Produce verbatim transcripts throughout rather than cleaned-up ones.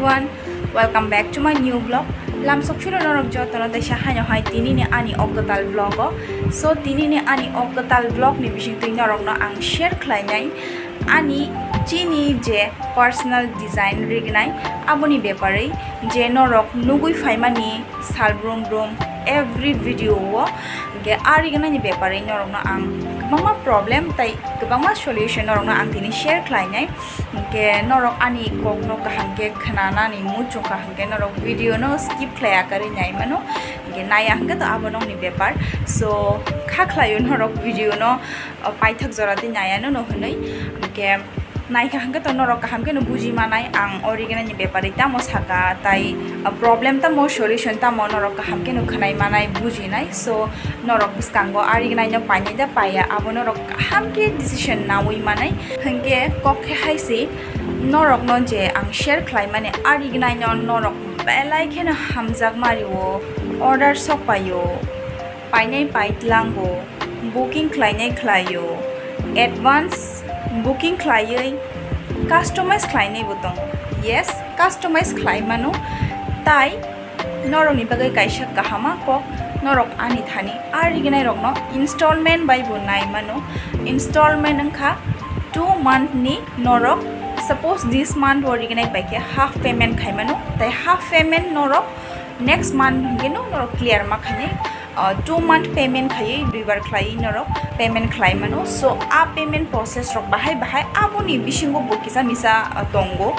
One, welcome back to my new vlog. Lamsok philo norok jotono teisa haino hai tini ni ani o kwtal vlog o. So tini ni ani o kwtal vlog ni bising twi norok no ang share khlai nai ani chini je personal design rignai aboni beparwi je norok nugui phaimani sal brum brum every video o hwnkhe a rignani beparwi norok no ang kwbangma problem tai kwbangma solution norok no ang tini share khlai nai. Hwnkhe norok ani kokno kaham khe khwnanani muchungkha hwnkhe norok video no skip khlai akarwi nai mano. Hwnkhe naiya hwnkhe to abo nokni bepar. So kha khlaio norok video no, o, paithak jora twi naiya no hwnwi. Hwnkhe naikha hwnkhe to norok kaham kheno buji manai ang o rignani bepar tamo saka tai, o, problem tamo solution tamo norok kaham kheno khwnai manai bujinai. So norok bwskango a rignai no painai da paiya abo norok kaham khe decision naui manai. Hwnkhe kok khe hai se norokno je ang share khlai mani a rignai no norok belai kheno hamjak mario, order sok paio, painai pai tlango, booking khlainai khlaio, advance booking khlaiwi customize khlainai bo tongo. Yes, customize khlai mano. Tai norokni bagwi kaisa kahama kok, norok ani thani a rignai rokno installment bai bo nai mano. Installment wngkha two month ni norok, suppose this month o rignai bai khe half payment khai mano, tai half payment norok next month hwnkhe no norok clear ma khainai, uh, two month payment khaiwi duibar khlaiwi norok payment khlai mano. So a payment process rok bahai bahai aboni bisingo bo kisa misa, uh, tongo,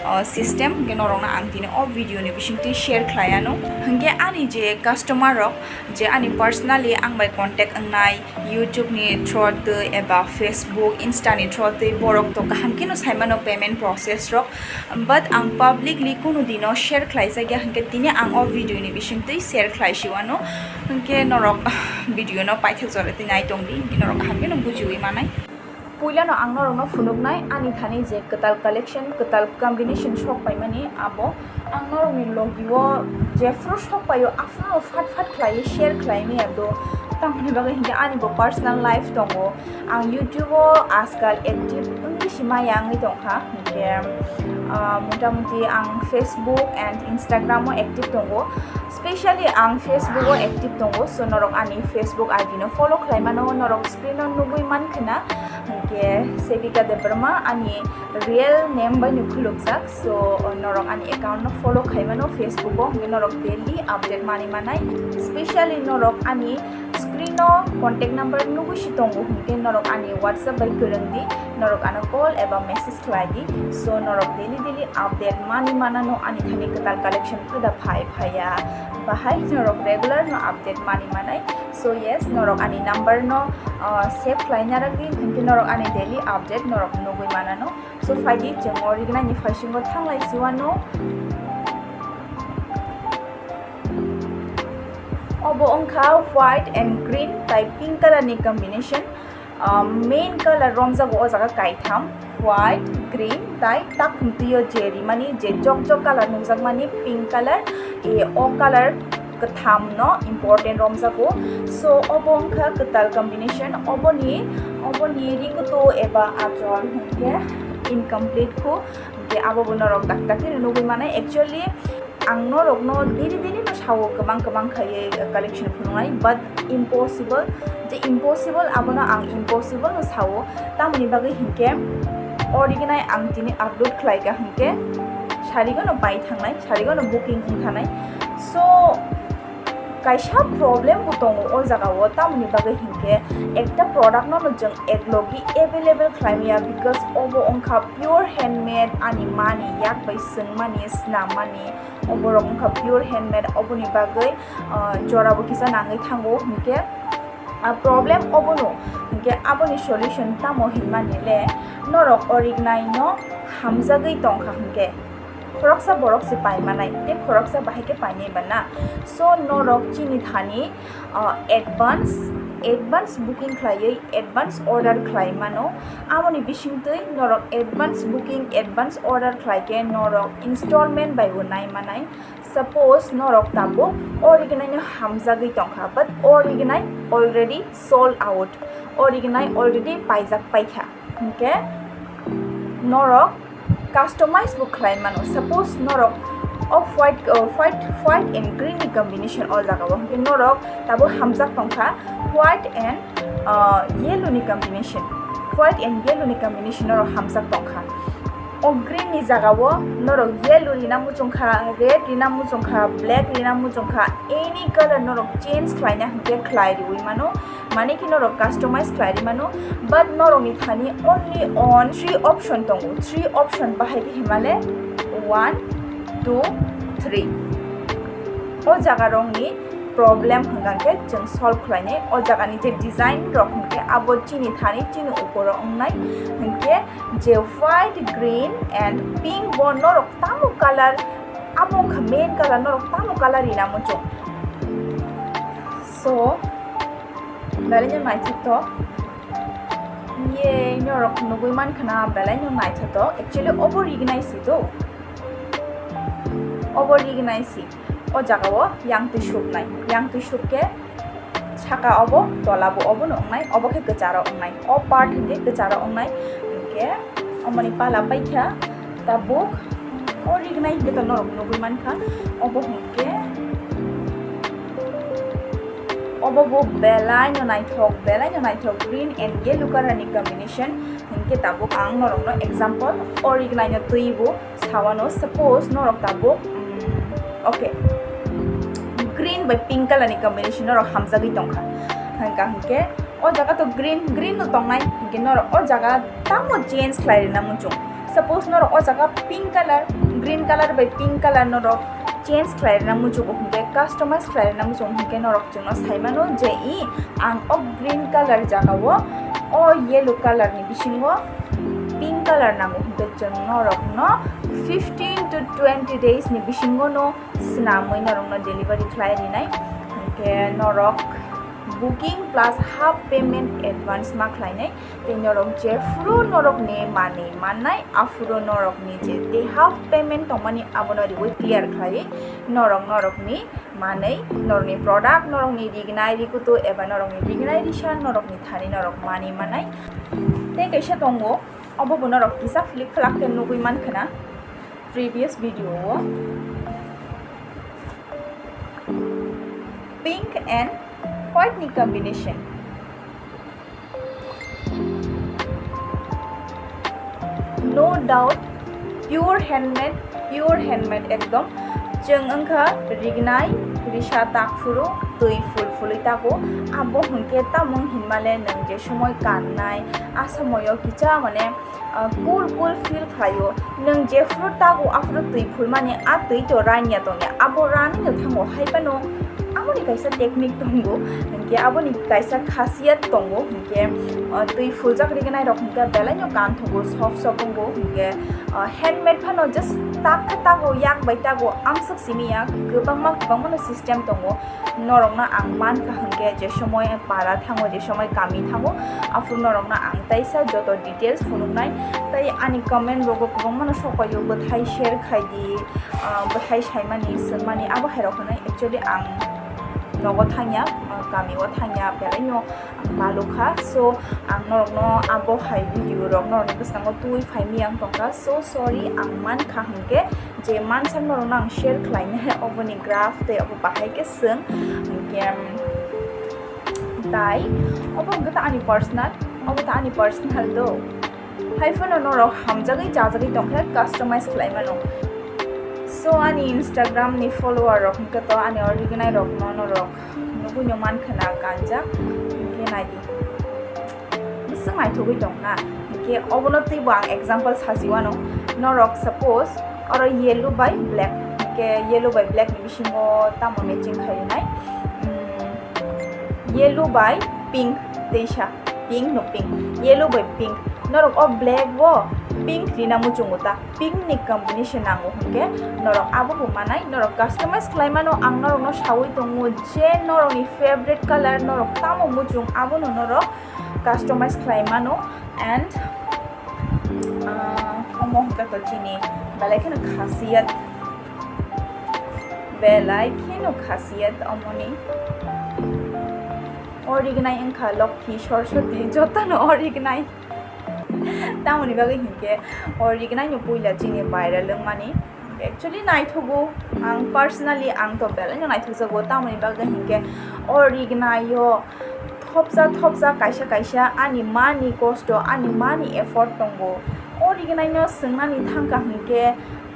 uh, system, hwnkhe norokno ang tini o video ni bisingtwi share khlai anw. Hwnkhe ani je customer rok je ani personally ang bai contact wngnai, YouTube ni through twi eba Facebook, Insta ni through twi borok to kaham kheno sai mano payment process rok. But ang publicly kunu dino share khlai jakya, hwnkhe tini ang o video ni bisingtwi share khlai si wano. Hwnkhe norok video no paithak jora twi nai tong di, hwnkhe norok kaham kheno bujiwi manai. Puilano ang norokno phunuknai ani thani je kwtal collection, kwtal combination sok paimani abo ang norokni logio jephru sok paio aphruno phat phat khlaiwi share khlai maya do. Tamoni bagwi hinkhe ani bo personal life tongo. Ang YouTube o ajkal active wngwi se maya wngwi tongkha, hinkhe, ah, motamuti ang Facebook and Instagram o active tongo, specially ang Facebook o active tongo, so norok ani Facebook I D no follow khlai mano, norok screen o nugwi mankha na, hinkhe Sevika Debbarma ani real name bai no khulukjak, so norok ani account no follow khai mano Facebook o, hinkhe norok daily update manwi manai, specially norok ani screen o contact number nugwi si tongo, hinkhe norok ani WhatsApp bai kwrwng di, norok ano call eba message khlai di. So norok daily daily update manwi manano ani thani kwtal collection phada phai phaiya, bahai norok regular no update manwi manai. So yes, norok ani number no, uh, save khlai narwk di, hinkhe norok ani daily update norok nugwi manano. So phaidi chwng o rignani phaisingo thanglai siwano. Obo wngkha white and green tai pink color ni combination. Ah, main color romjago o jaga kaitham, white, green tai takhum twi o je rimani je jok jok color nukjakmani pink color, e, o color kwtham no important romjago. So obo wngkha kwtal combination, oboni, oboni rikuto eba achol hinkhe incomplete kho, hinkhe abo bo norok dakti dakti no nugwi manai. Actually ang norokno daily daily no sao kwbang kwbang khaiwi collection phunuknai, but impossible, je impossible abono ang impossible no sao, tamoni bagwi hinkhe original ang tini upload khlaika hinkhe sarigo no pai thangnai, sarigo no booking wng thanai. So kaisa problem bo tongo o jaga o, tamoni bagwi hinkhe ekta product no no chwng eklogi available khlai maya, because obo wngkha pure handmade, ani mani yak bai swngmani, snammani, oborok wngkha pure handmade, oboni bagwi, ah, jora bo kisa nangwi thango hinkhe, ah, problem obono hinkhe aboni solution tamo hinmani le norok orignai no hamjagwi tongkha hinkhe khoroksa borok se pai manai tei khoroksa bahai khe painai ba na. So norok chini thani, ah, advance, advance booking khlaiwi advance order khlai mano. Aboni bisingtwi norok advance booking, advance order khlai khe norok installment bai bo nai manai. Suppose norok tabuk original no hamjagwi tongkha, but original already sold out, original already paijak paikha, hinkhe norok Customize bo khlai mano. Suppose norok off white, uh, white, white and green ni combination o jaga o, hwnkhe norok tabo hamjak tongkha white and, uh, yellow ni combination, white and yellow ni combination norok hamjak tongkha. O green ni jaga o norok yellow rina muchungkha, red rina muchungkha, black rina muchungkha, any color norok change khlaina hwnkhe khlai riwi mano. Mane khe norok customize khlai ri mano, but norokni thani only on three option tongo. Three option bahai khe himale one, two, three. O jaga rokni problem hwnkha khe chwng solve khlainai. O jagani je design rok hwnkhe abo chini thani chini uporo wngnai. Hwnkhe je white, green and pink bo norok tamo color, abo wngkha main color, norok tamo color rina muchung. So, Belai no naithotok. Ye, norok nugwi mankha na belai no naithotok. Actually, obo rignai si do. Obo rignai si. O jaga o yang twi suknai. Yang twi suk khe saka obo, tola bo obo no wngnai. Obo khe kwcharo wngnai. O part hwnkhe kwcharo wngnai. Hwnkhe omoni pala paikha. Tabuk o rignai hwnkhe to norok nugwi mankha. Obo hwnkhe obo bo belai no naithok, belai no naithok, green and yellow color ni combination. Hwnkhe tabuk ang norokno example o rignai no twi bo sawano. Suppose norok tabuk, mm, okay, green bai pink color ni combination norok hamjagwi tongkha. Hwnkha hwnkhe o jaga to green, green no tongnai, hwnkhe norok o jaga tamo change khlai rina muchung. Suppose norok o jaga pink color, green color bai pink color norok change khlai rina muchungo hwnkhe, customize khlai rina muchungo hwnkhe norok chwngno sai mano je i ang o green color jaga o, o yellow color ni bisingo pink color nango hwnkhe chwng norokno fifteen to twenty days ni bisingo no swnamwi norokno delivery khlai rinai. Hwnkhe norok booking plus half payment advance ma khlainai, tei norok jephuru norokni manwi mannai, aphuru norokni je tei half payment tongmani abono riwi clear khlaiwi norok norokni manwi, norokni product, norokni rignai rikutu eba norokni rignai risa norokni thani norok manwi mannai. Tei kaisa tongo, obo bo norok kisa flick flak khe nugwi mankha na previous video o. Pink and white ni combination. No doubt, pure handmade, pure handmade ekdom. Chwng wngkha rignai risa takphuru twi phul phulwi tago. Abo hwnkhe tamung hinmale nwng je somoi kannai, a somoio kicha mane, ah, cool cool feel khlaio. Nwng jephuru tago aphuru twi phulmani, a twi to ranya tongya, abo ranino thango, haiphano aboni kaisa technique tongo, hwnkhe aboni kaisa khasiyat tongo, hwnkhe, ah, twi phuljak rignai rok hwnkhe belaino kanthogo, soft soft wngo, hwnkhe, ah, handmade phano just tak khe tago, yak bai tago, amswk simi ya, kwbangma kwbangmano system tongo. Norokno ang mankha hwnkhe je somoi para thango, je somoi kami thango, aphuru norokno ang taisa joto details phunuknai. Tei ani comment rogo kwbangmano sok paio, bwthai share khai di, ah, bwthai saimani, swngmani, abo hai rok hwnwi. Actually ang nogo thangya, ah, kami o thangya, belaino ang balukha. So ang norokno abo hai video rok norokni bwskango twi phaimani ang tongkha. So sorry, ang mankha hwnkhe je mansak norokno ang share khlainai, oboni graph tei obo bahai khe swng. Hwnkhe, um, tai obo hwnkhe ta ani personal, obo ta ani personal do. Haiphano norok hamjagwi chajagwi tongkhe customize khlai mano. So ani Instagram ni follower rok hwnkhe to ani o rignai rokno norok nugwi no mankha na kanjak, hwnkhe naidi. Bwswk naithogwi tong na. Hwnkhe obono twibo ang example sajiwano. Norok suppose oro yellow bai black, hwnkhe yellow bai black ni bisingo tamo matching khai rinai? Mm, yellow bai pink, teisa pink no pink, yellow bai pink. Norok o black o pink rina muchungo ta? Pink ni combination nango hwnkhe norok abo bo manai, norok customize khlai mano. Ang norokno sawi tongo je norokni favorite color norok tamo muchung, abono norok customize khlai mano. And, ah, omo hwnkhe to chini belai kheno khasiyat, belai kheno khasiyat omoni. O rignai wngkha Lokhi, Saraswati, jotono o rignai. Tamoni bagwi hinkhe o rignai no puila chini viral wngmani. Actually naithogo, ang personally ang to belai no naithokjago, tamoni bagwi hinkhe o rignai o thopsa thopsa kaisa kaisa ani mani kosto, ani mani effort tongo. O rignai no swngnani thangkha hinkhe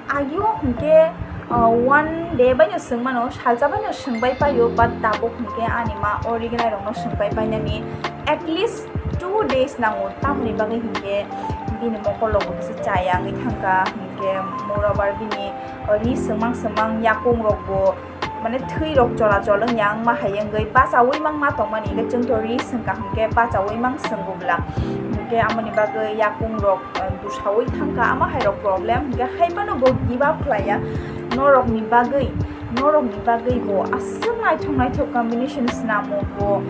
agio hinkhe, uh, one day bai no swngmano, salsa bai no swngbai paio, but tabuk hinkhe ani ma o rignai rok no swngbai painani at least two days nango, tamoni bagwi hinkhe bini mokol rok bo kisa chaya wngwi thangkha, hinkhe moreover bini ri swngmang swngmang yakung rok bo mane thwi rok chora chol wngya wngma hai wngwi bachaui mangma tongmani, hinkhe chwng to ri swngkha hinkhe bachaui mang swngo bwla, hinkhe amoni bagwi yakung rok, uh, dusaui thangkha, ama hai rok problem, hinkhe hai phano bo give up khlaiya norokni bagwi, norokni bagwi bo aswk naithok naithok combination snamo bo.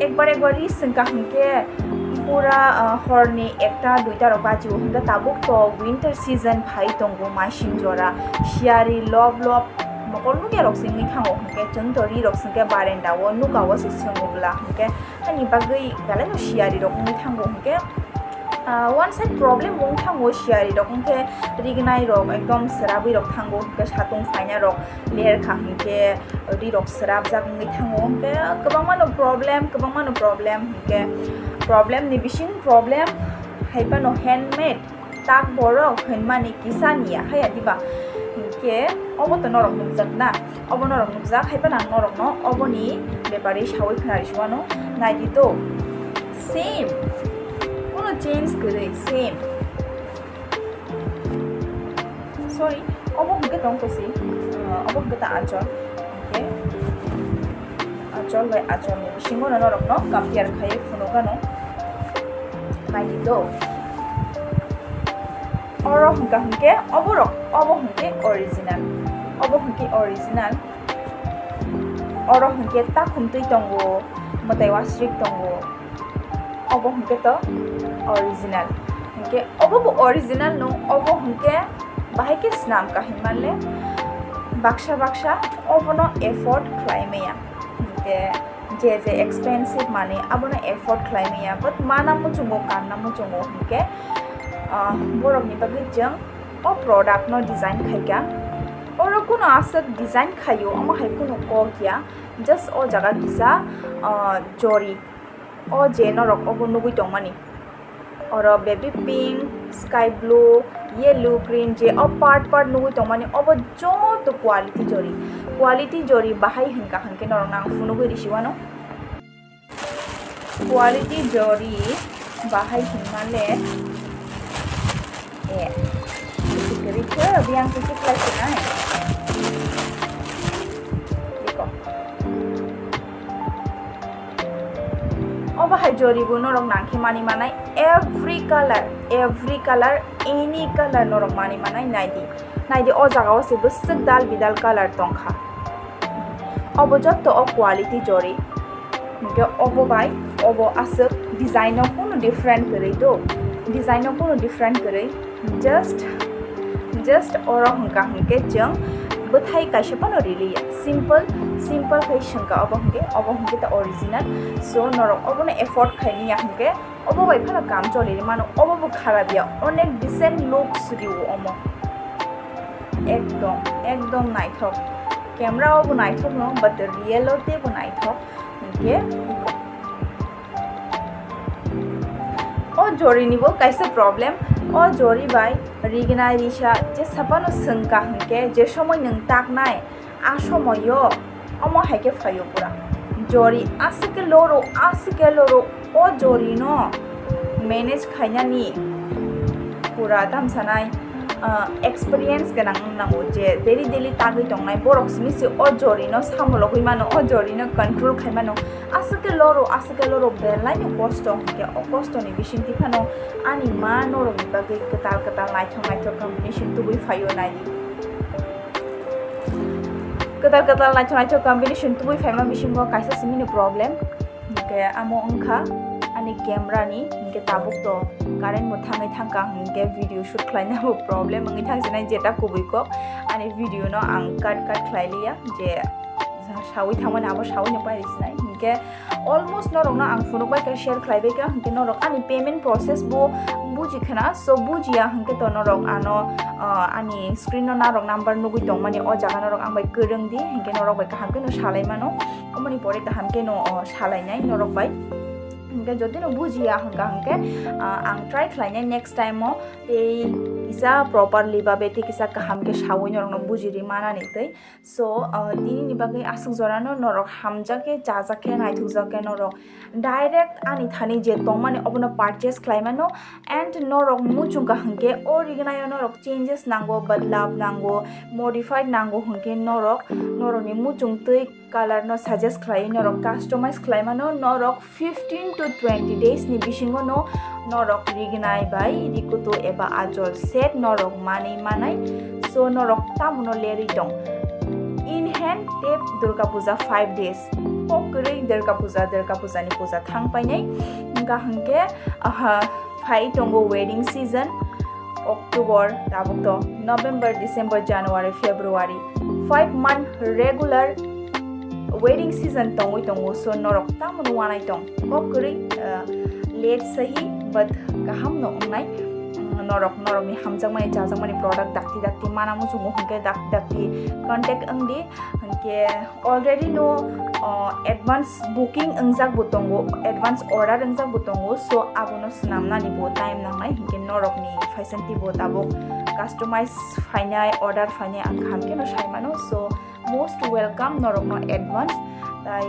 Ekbar ekbar ri swngkha hinkhe pura, ah, horni ekta duita rok bajio hinkhe tabuk to winter season phai tongo, masing jora siyari lob lob mokol nukya rok se wngwi thango hinkhe chwng to ri rok swngkhe barenda o nuka o se swngo bwla hinkhe ani bagwi belai no siyari rok wngwi thango hinkhe, ah, one side problem bo wng thango siyari rok hinkhe rignai rok ekdom swrabwi rok thango hinkhe satung phaina rok ler kha hinkhe ri rok swrapjak wngwi thango, hinkhe kwbangma no problem, kwbangma no problem, hinkhe problem ni bising problem hai phano handmade tak borok hinmani kisa niya haya diba, hinkhe obo to norok nukjak na, obo norok nukjak hai phano ang norok no oboni bepari sawi khnari suwano naidi to same, kuno change kwrwi same. Sorry, obo hwnkhe tong kosi, uh, obo hwnkhe ta achol, okay? Achol bai achol ni bisingo no norok no compare khai phunukgano naidi do. Oro hwnkha hwnkhe obo rok, obo hwnkhe original, obo hwnkhe original. Oro hwnkhe takhumtwi tongo, mwtai wasrik tongo. Obo hwnkhe to original. Hwnkhe obo bo original no, obo hwnkhe bahai khe swnam ka hinmale baksa baksa obono afford khlai maya. Hwnkhe je je expensive manwi abono afford khlai maya, but mana muchungo, kanna muchungo hwnkhe, ah, borokni bagwi chwng o product no design khaikha. Oro kuno aswk design khaio, omo hai kuno kok ya, just o jaga kisa, ah, jori. O je norok obo nugui tongmani, oro baby pink, sky blue, yellow, green, je o part part nugui tongmani, obo joto quality jori. Quality jori bahai hwnka hwnkhe norok nang phunugui risi wano. Quality jori bahai hwnmale, eh, kisi kwrwi khe, biyang kisi khlai sinai. Iko. Obo hai jori bo norok nangkhe mani manai, every color, every color, any color norok mani manai, naidi, naidi o jaga o se bwswk dal bidal color tongkha. Obo jotto o quality jori, hwnkhe obo bai obo aswk design o kunu different kwrwi do, design o kunu different kwrwi. Just, just oro hwnka hwnkhe chwng bwthai kaisa phano riliya. Simple, simple khai swngkha obo hwnkhe, obo hwnkhe ta original. So norok obono afford khainiya hwnkhe obo bai phano kam choli mano, obo bo kharap ya, onek decent looks rio omo. Ekdom, ekdom naithok. Camera o bo naithok no, but real o teibo naithok. Hwnkhe o jori ni bo kaisa problem, o jori bai rigna risa jesa phano swngkha hwnkhe je somoi nwng taknai, a somoio omo hai khe phaio pura. Jori aswk khe loro, aswk khe loro, o jori no manage khainani pura tamsanai, ah, experience gwnang wng nango je daily daily tagwi tongnai borok simi se o jori no samologwi mano, o jori no control khai mano. Aswk khe loro, aswk khe loro, belai no kosto, hwnkhe o kosto ni bisingtwi phano ani ma norok ni bagwi kwtal kwtal naithok naithok combination tubui phaio naidi. Kwtal kwtal naithok naithok combination tubui phaima bisingo kaisa simi ni problem, hwnkhe amo wngkha ani camera ni, hwnkhe tabuk to current bo thangwi thangkha, hwnkhe video shoot khlaina bo problem wngwi thangsinai jeta kubui kok, ani video no ang cut cut khlai liya je sawi thangmani abo sawi no pairi sinai, hwnkhe almost norok no ang phunuk bai kha, share khlai bai kha, hwnkhe norok ani payment process bo Buji khna, so bujiya hwnkhe to norok ano, ah, ani screen no narok number nugwi tongmani, o jaga norok ang bai kwrwng di, hinkhe norok bai kaham khe no salai mano, omoni pore kaham khe no, oh, salainai norok bai. Hinkhe jodi no bujiya hwnkha hwnkhe, ah, ang try khlainai next time o tei kisa properly babe tei kisa kaham khe sawi norok no bujiri manani tei. So, uh, tini ni bagwi aswk jora no norok hamjak khe, chajak khe, naithokjak khe norok direct ani thani je tongmani obono purchase khlai mano, and norok muchung ka hwnkhe o rignai o norok changes nango, badlap nango, modified nango hwnkhe norok, norok ni muchung twi color no suggest khlai norok customize khlai mano, norok fifteen to twenty days ni bisingo no norok rignai bai rikutu eba ajol set norok manwi manai. So norok tamuno lerwi tong. In hand tep Durga Puja five days. Kok kwrwi Durga Puja, Durga Puja ni puja thang painai. Hwnkha hwnkhe, aha, phai tongo wedding season. October, tabuk to November, December, January, February, five month regular wedding season tongwi tongo, so norok tamono wanai tong. Kok kwrwi, uh, late sahi, but kaham no wngnai. Mm, norok, norokni hamjakmani, chajakmani product dakti dakti mana muchungo hwnkhe dak-, dakti contact wngdi, hwnkhe already no, uh, advance booking wngjak bo tongo, advance order wngjak bo tongo, so abono swnamnani bo time nangnai, hinkhe norokni phaisanti bo tabuk customize phainai, order phainai ang kaham kheno sai mano, so most welcome norokno advance. Tai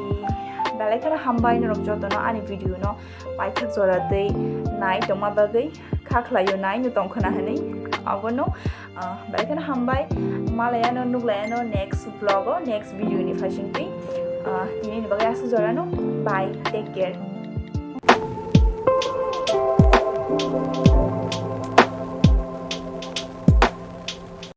belai kheno hambai norok jotono ani video no paithak jora tei nai tongma bagwi, kha khlaio nai no tong khna hwnwi. Abono, ah, belai kheno hambai, malaiano nuklaiano next vlog o, next video ni phaisingtwi. Ah, tini ni bagwi aswk jorano, bye, take care.